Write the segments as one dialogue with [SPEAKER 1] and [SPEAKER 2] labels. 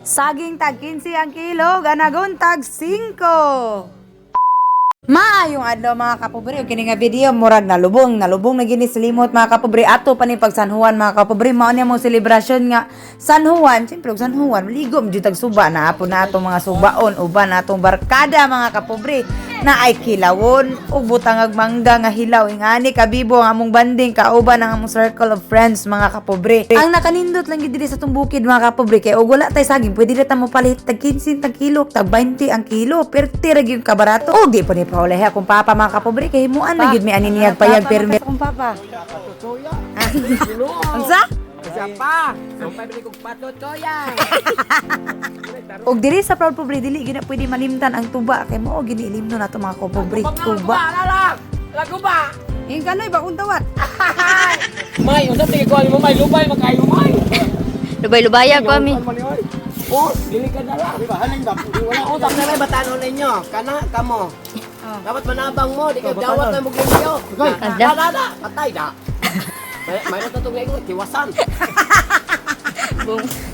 [SPEAKER 1] Saging tag 15 ang kilo, ganagon tag 5. Maayong adlaw, mga kapobre. Ug kini nga video murag nalubong, nalubong na gini sa limot, mga kapobre. Ato pa ni pag San Juan, mga kapobre, mao ni among selebrasyon nga San Juan. Siyempre og San Juan, ligo jud tag suba na apo na atong mga subaon uban na atong barkada, mga kapobre, na ay kilawon ug butangag mangga nga hilaw. Ingani kabibo ang among banding kauban ang among circle of friends, mga kapobre. Ang nakanindot lang gid diri sa atong bukid, mga kapobre, kay og wala tay saging, pwede ra ta mo palit tag 15 tag kilo, tag 20 ang kilo, perti ra gyud kabarato. Og di pa ni paulahi akong papa, mga kapobre, kay himuan na gyud mi ani niyag payag permi. Akong papa. Unsa?
[SPEAKER 2] Pa! Sampay bili kong patotoya!
[SPEAKER 1] Og diri sa Proud Pobre, dili gyud na pwede malimtan ang tuba kay mao gini ilimno nato, mga kapobre, tuba.
[SPEAKER 2] Lala! Lago ba?
[SPEAKER 1] Ing kanoy ba kung tawat?
[SPEAKER 2] May, unsa tingin ko mo may lubay makayo may.
[SPEAKER 3] Lubay-lubaya ko kami.
[SPEAKER 2] Oh, dili ka na lang.
[SPEAKER 4] Di ba haling ba? Di wala
[SPEAKER 2] Wala utang na lang batanon ninyo. Kana kamo. Dapat manabang mo, di ka dawat na mo glimpyo.
[SPEAKER 3] Ada.
[SPEAKER 2] Da da da, patay da. May na tatong legon, tiwasan.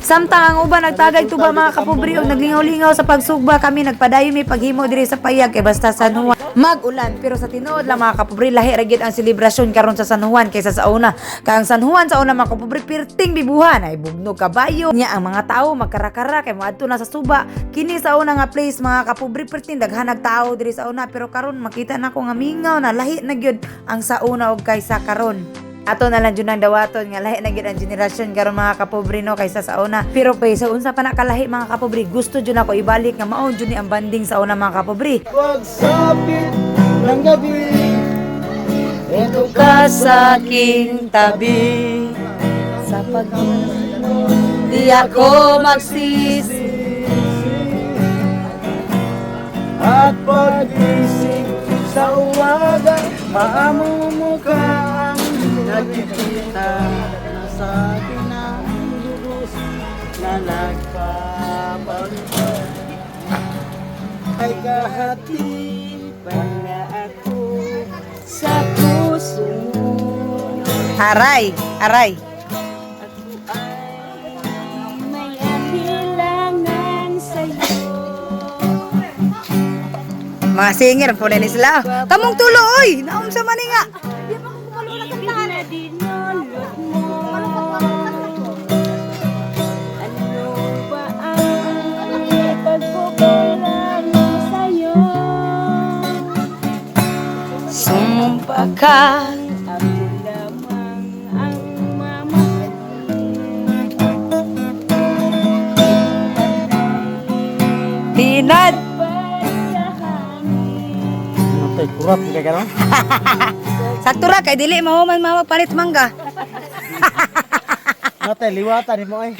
[SPEAKER 1] Samtang ang uban nagtagay tuba, mga kapobre, og naglingaw-lingaw sa pagsugba, kami nagpadayon may paghimo diri sa payag kay basta San Juan mag-ulan. Pero sa tinuod lang, mga kapobre, lahi ra gyud ang selebrasyon karon sa San Juan kaysa sa una. Kay ang San Juan sa una, mga kapobre, pirting bibuhan ay bugnog kabayo nya ang mga tao magkarakara kay moadto na sa suba. Kini sa una nga place, mga kapobre, pirting daghanag tao diri sa una, pero karon makita na ko nga mingaw na, lahi na gyud ang sa una og kaysa karon. Ato na lang jud ang dawaton nga lahi na gyud ang generasyon karon, mga kapobre, no, kaysa sa una. Pero kay sa unsa pa na kalahi, mga kapobre, gusto jud ako ibalik nga mao jud ni ang banding sa una, mga kapobre.
[SPEAKER 4] Pagsapit ng gabi, eto
[SPEAKER 1] Ka sa aking tabi sa pag di ako magsisi.
[SPEAKER 4] at pag-isip sa umaga, maamumuka ang nakikita na sa akin ang lubos na nagpapalipad. Ay kahati pa na ako sa puso mo.
[SPEAKER 1] Aray, aray.
[SPEAKER 3] May abilangan sa'yo.
[SPEAKER 1] Mga singer po na ni sila. Tamong tulo oy, naunsa man ni nga.
[SPEAKER 3] Ibig na dinulot mo. Ano ba ang pagkukulang sa'yo?
[SPEAKER 1] Sumumpa ka.
[SPEAKER 3] Ako lamang ang mamahalin.
[SPEAKER 1] Tinad.
[SPEAKER 3] Sa hangin.
[SPEAKER 4] Tay, kurap ka karon?
[SPEAKER 1] Sakto ra kay dili mahuman mawag palit mangga.
[SPEAKER 4] Natay, liwatan mo ay.